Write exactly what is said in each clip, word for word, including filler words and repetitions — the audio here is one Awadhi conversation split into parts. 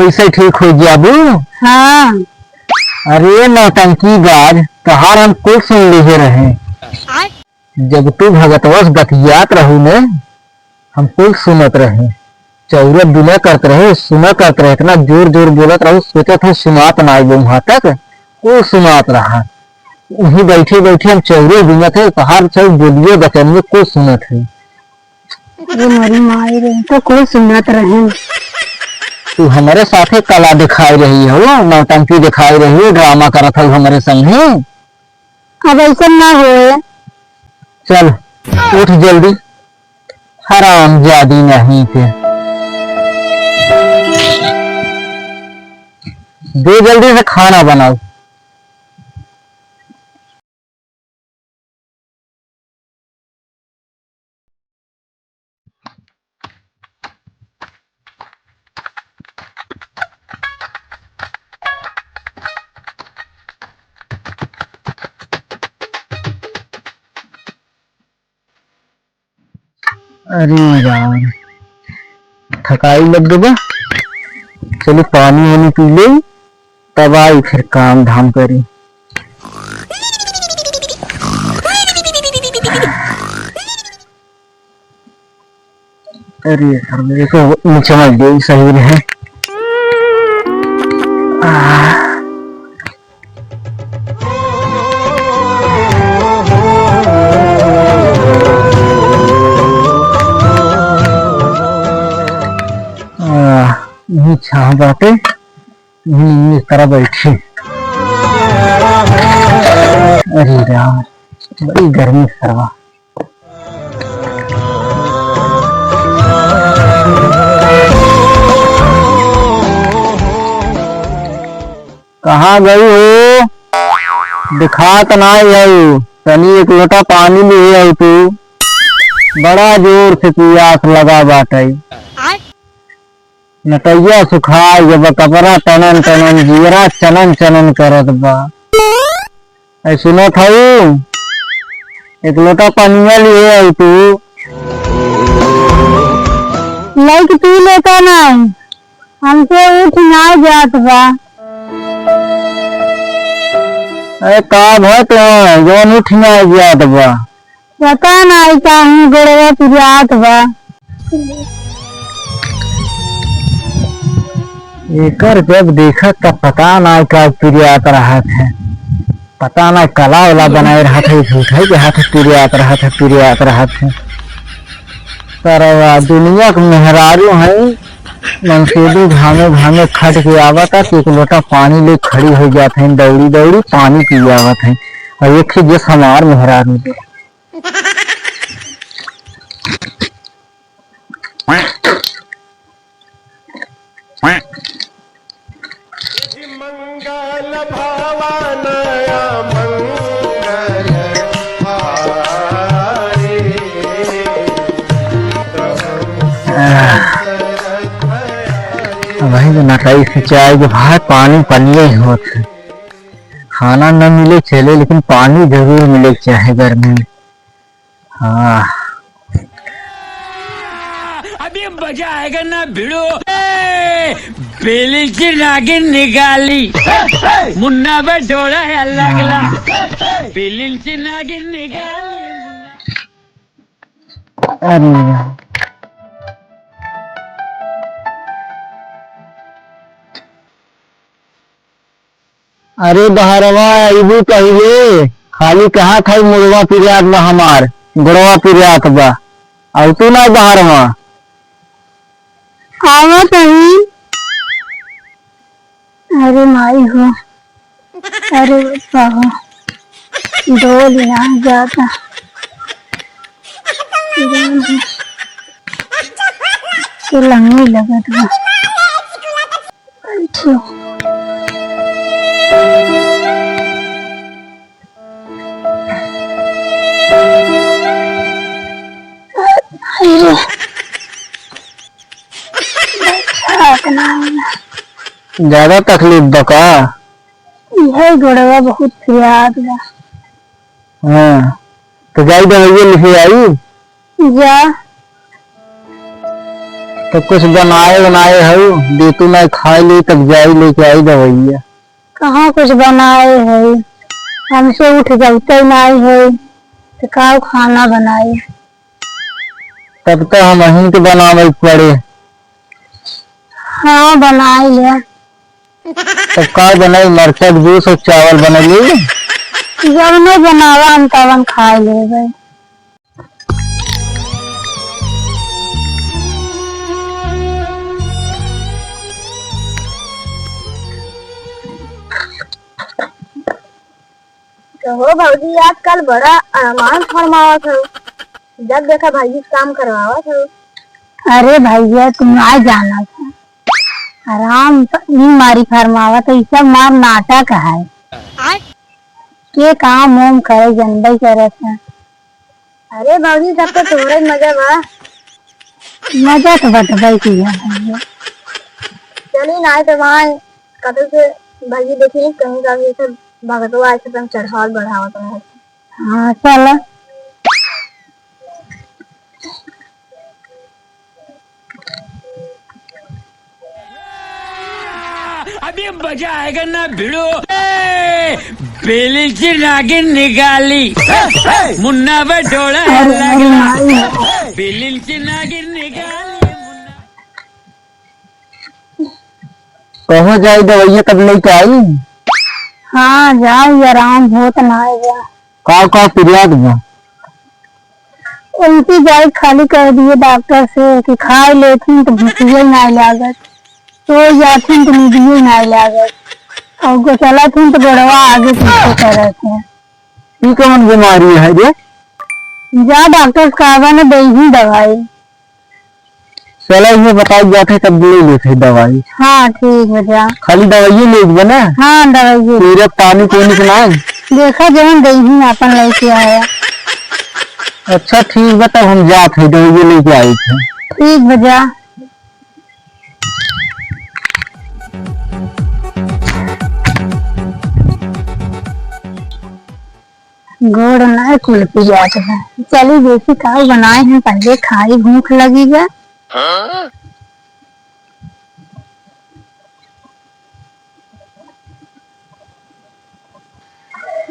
कैसे ठीक हो जाबू? हाँ। अरे नौटंकी बाज, तोहार हम कुल सुन लिहे रहे। जब तू भगतवा से बतियात रहू ने, हम कुल सुनत रहे। चौरत बिना करत रहे, सुना करत रहे, इतना जोर जोर बोलत रहू, सोचत है सुनात ना आइबो वहाँ तक, कुल सुनात रहा। वहीं बैठे बैठे हम चौरे बिनत है, तोहार सब बोलिए बचनिए कुल सुनत है। अरे मोरी माई रे, तो कुल सुनत रहे। तू हमरे साथे कला दिखाई रही हो, नौटंकी दिखाई रही हो, ड्रामा करत हो हमरे संगे। अब ऐसा ना होए। चल, उठ जल्दी, हरामजादी नहीं के। दे जल्दी से खाना बनाओ। अरे यार, थकाई लग गई बा। चलो पानी वानी पी ले, तब आई फिर काम धाम करी। अरे यार, मेरे को नीचे मत दे, सही रहे। आह। आह, यही छाँह बाटे, यही इस तरह बैठी। अरे राम, बड़ी गर्मी सरवा। कहाँ गई हो? दिखात नाई हऊ। तनी एक लोटा पानी लिहे आऊ तू। बड़ा जोर से पियास लगा बाटई। नटैया सुखाई गबा, कपड़ा टनन टनन, जियरा चनन चनन करत बा। ऐ सुनत हऊ, एक लोटा पनिया लिहे आई तू। लइके पी लेता ना, हमसे उठ ना जात बा। अरे का भय तो है, जौन उठ ना जात बा? पता नाई काहे गोड़वा पिरात बा। एकर जब देखत त पता नाई का पिरात रहत है, पता नाई कला वाला बनाए रहत है, झूठे के हाथ पिरात रहत है, पिरात रहत है। सरवा दुनिया के मेहरारू है, मनसेदी घामे घामे खट के आवत है, एक लोटा पानी ले खड़ी हो जात है, दौड़ी दौड़ी पानी पी आवत है, और एक ही जस हमार मेहरारू दे। आह, वही तो नटाई सिंचाई के भाई पानी पनिये होत है। खाना न मिले चले, लेकिन पानी जरूर मिले के चाहे गर्मी में। हाँ। अभी मजा आएगा ना भिड़ो। ए, बिलिंची नागिन निकाली। मुन्ना बटोरा है अल्लाह के ला। बिलिंची नागिन निकाली। अरे यार। अरे बहरवा, अइबू पहिले, खाली कहा था मुड़वा पिरात बा हमार, गोड़वा पिरात बा, अउतू ना बहरवा। आवत हई। अरे माई हो, अरे बाबा, डोल ना जाता। तो लंगड़ी लगत बा। बैठो। अरे, बैठा अपना। ज्यादा तकलीफ बा का? इहे गोड़वा बहुत पिरात बा। हाँ, तो जाई दवाइया लिखे आई। जा। तो कुछ बनाए बनाए हऊ, देतू ना खाए ले, तब जाई लेके आई दवाइया। कहाँ कुछ बनाए है, हमसे उठ जाते नाई है, तो का खाना बनाए? तब तो हम अहीं के बनावे के पड़े। हाँ, बनाई ले। तब का बनाई? मरचा के जूस और चावल बना ली। जब नहीं बनावा हम तब हम खा लेबे। कहो भौजी, आजकल बड़ा अरमान फरमावत हो, जब देखा भौजी काम करवावत हो। अरे भैया, तुम आ जाना था। आराम प-, ई मारी फरमावत है, ई सब मार नाटक है। आय। के काम ओम करे, जनबे करत है। अरे भौजी, सब तो तोहरे मजा बा। मजा तो बटबे की है भैया। चली ना, तो वहाँ कतौ से भौजी देखी, कहीं का भी सब भगतवा ऐसे तुम चढ़ावत बढ़ावत रहे। हाँ, चला। अभी मजा आएगा ना भिड़ो। ए, बिलिंची नागिन निकाली, मुन्ना पे डोला अरे, अरे, लागला। अरे। बिलिंची नागिन निकाली, मुन्ना। कहाँ जाई दवाइया तब लेके आई? हाँ, जाओ, ये आराम होत ना है बा। का का पिरियात बा? उल्टी जाए खाली कह दिए डॉक्टर से कि खाए लेथिन तो भूखिए ना लागत, सो जाथिन तो नींदिए ना लागत, और गो चलथिन तो गोड़वा आगे पीछे करत है। ई कौन बीमारी है रे? जा डॉक्टर से कहबा ना, देही दवाई। चला, इहे बताई जात है, तब ले लेत है दवाई। हाँ, ठीक बा, जा। खाली दवाइये लेके बा ना? हाँ, दवाइये। पूरा पानी कोनी के नाम? देखा, जवन देही आपन लेके आया। अच्छा, ठीक बा, तब हम जात है, दवाइये लेके आई थे। ठीक बा, जा। गोड़ ना कुल पियात बा। चली देखी का बनाए हैं, पहले खाई, भूख लगी बा।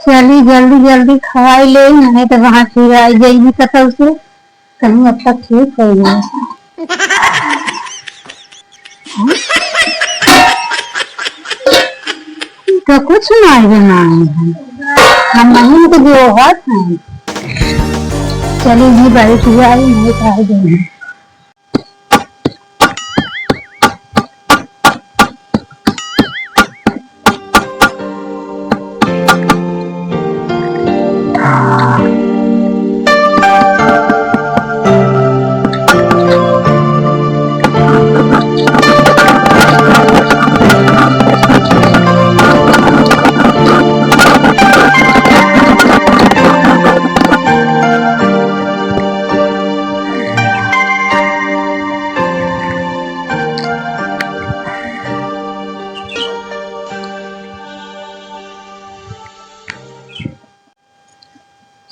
चली जल्दी जल्दी खवाई ले, नहीं तो वहाँ फिर आई जाएगी कतौ से। कहीं अब तक ठीक हो गया। तो कुछ नहीं बनाए हैं, हम नहीं तो जो होत हैं। चलिए जी, बैठ जाए, नहीं तो आ जाए।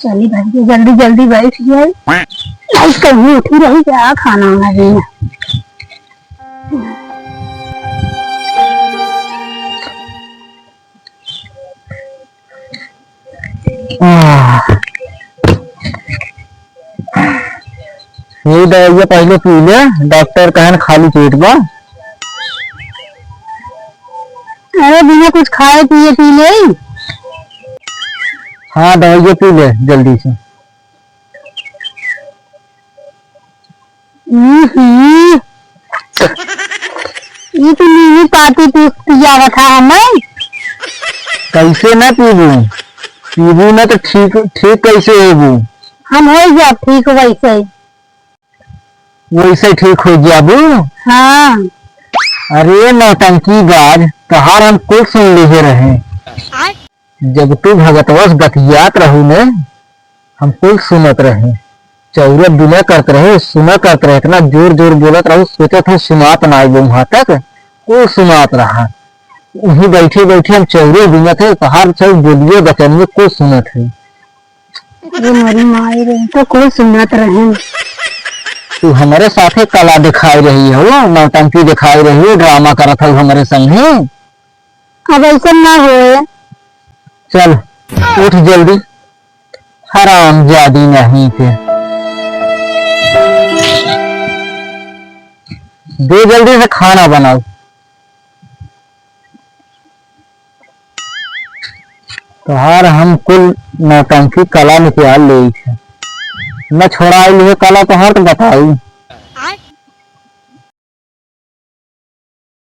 चली भाई, जल्दी जल्दी बैठ जाए। आज कहीं उठी रही क्या, खाना वाना देना। आह। ये दवाइया पहले पी ले, डॉक्टर कहन खाली पेट बा। अरे बिना कुछ खाए पिए पी ले। हाँ, दवाइया पी ले जल्दी से। हम्म, ई तो नींबू पाती पी, पियावत है हमें। कैसे ना पीबू? पीबू ना तो ठीक, ठीक कैसे होबू? हम हो जा ठीक वैसे। वैसे ठीक हो जाबू? हाँ। अरे नौटंकी बाज, तहार हम कुल सुन लिहे रहे। आय। जब तू भगतवा से बतियात रहू ने, हम कुल सुनत रहे। चौरे बिना करत रहे, सुना करत रहे, इतना जोर जोर बोलत रहू, सोचत है सुनात ना आइबे वहाँ तक, कुल सुनात रहा। वहीं बैठे बैठे हम चौरे बिनत है, तहार सब बोलिए बचनिए कुल सुनत है। अरे मोरी माई रे, तो कुल सुनत रहे। तू हमरे साथे कला दिखाई रही हो, नौटंकी दिखाई रही हो, ड्रामा करत हो हमरे संगे। अब ऐसा ना होए। चल, उठ जल्दी, हरामजादी नहीं के। दे जल्दी से खाना बनाओ। तोहार हम कुल नौटंकी कला निकाल लेई थे। न छोड़ाई लिए कला तोहार तो बताई।